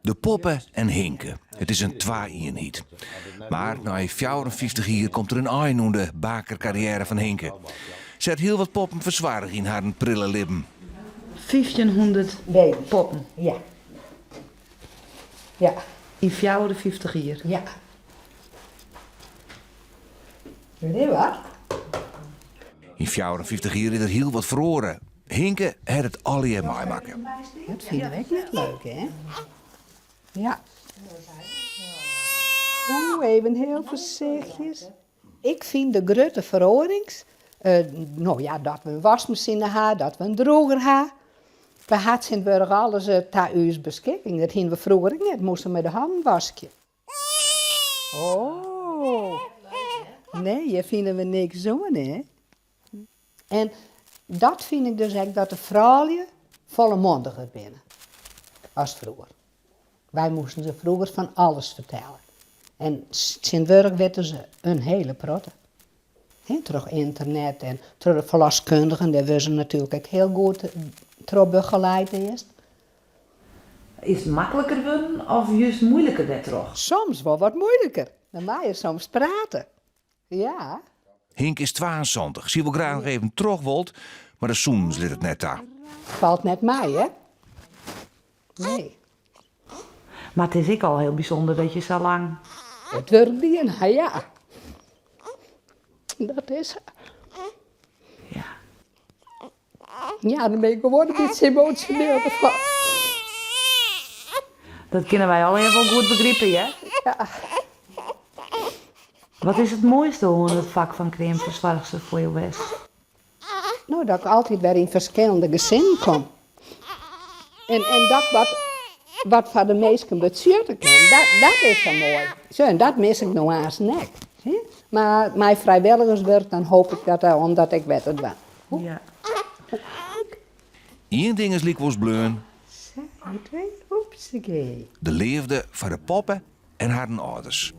De poppe en Hinke, it is in twa-ienheid. Mar nei 54 jier komt der in ein oan de bakerkarriêre fan Hinke. Se hat hiel wat poppen fersoarge yn harren prille libben. 1500 Baby's. poppen Ja. Ja. yn 54 jier. Ja. Weet je wat? Yn 54 jier is der hiel wat feroare. Hinke hat it allegear meimakke. Dat fine we ek net leuk, hè? Ja. Oeh, even hiel foarsichtjes. Ik fyn de grutte feroarings, no ja, dat we in waskmasine ha, dat we in drûger ha. We ha tsjintwurdich alles ta ús beskikking. Dat hiene we froeger ek net, moasten we mei de hannen waskje. Oh, nee, hjir fine we niks oan, hè? En dat fyn ik dus ek, dat de froulju folle mondiger binne as froeger. Wy moasten se froeger fan alles fertelle. En tsjintwurdich witte se in hiele protte. Hè, troch ynternet en troch de ferloskundigen, dêr wurde se natuerlik ek hiel goed troch begeleid earst. Is it makliker wurden of just muoiliker dêrtroch? Soms wol wat muoiliker. Dan moatte je soms prate. Ja. Hink is 72. Sy wol graach noch even trochwold, mar de sûnens lit it net ta. Falt net mei, hè? Nee. Mar it is ek al hiel bysûnder dat je sa lang. It wurk dien ha, ja. Dat is. Ja. Ja, dan bin ik gewoan in bytsje emosjoneel derfan. Dat kinne wy allegear wol goed begripe, hear. Ja. Wat is it moaiste oan it fak fan kreamfersoarchster foar jo west? No, dat ik altyd wer yn ferskillende gesinnen kom. En, en dat wat, wat foar de minsken betsjutte kin, dat, dat is sa moai. Zo, en dat mis ik no aanst net. Mar mei frijwilligerswurk dan hoop ik dat, om dat ek wer te dwaan. Ja. Ien ding is lykwols bleaun. Sa, twee, oepsakee. De leafde foar de poppe en harren âlders.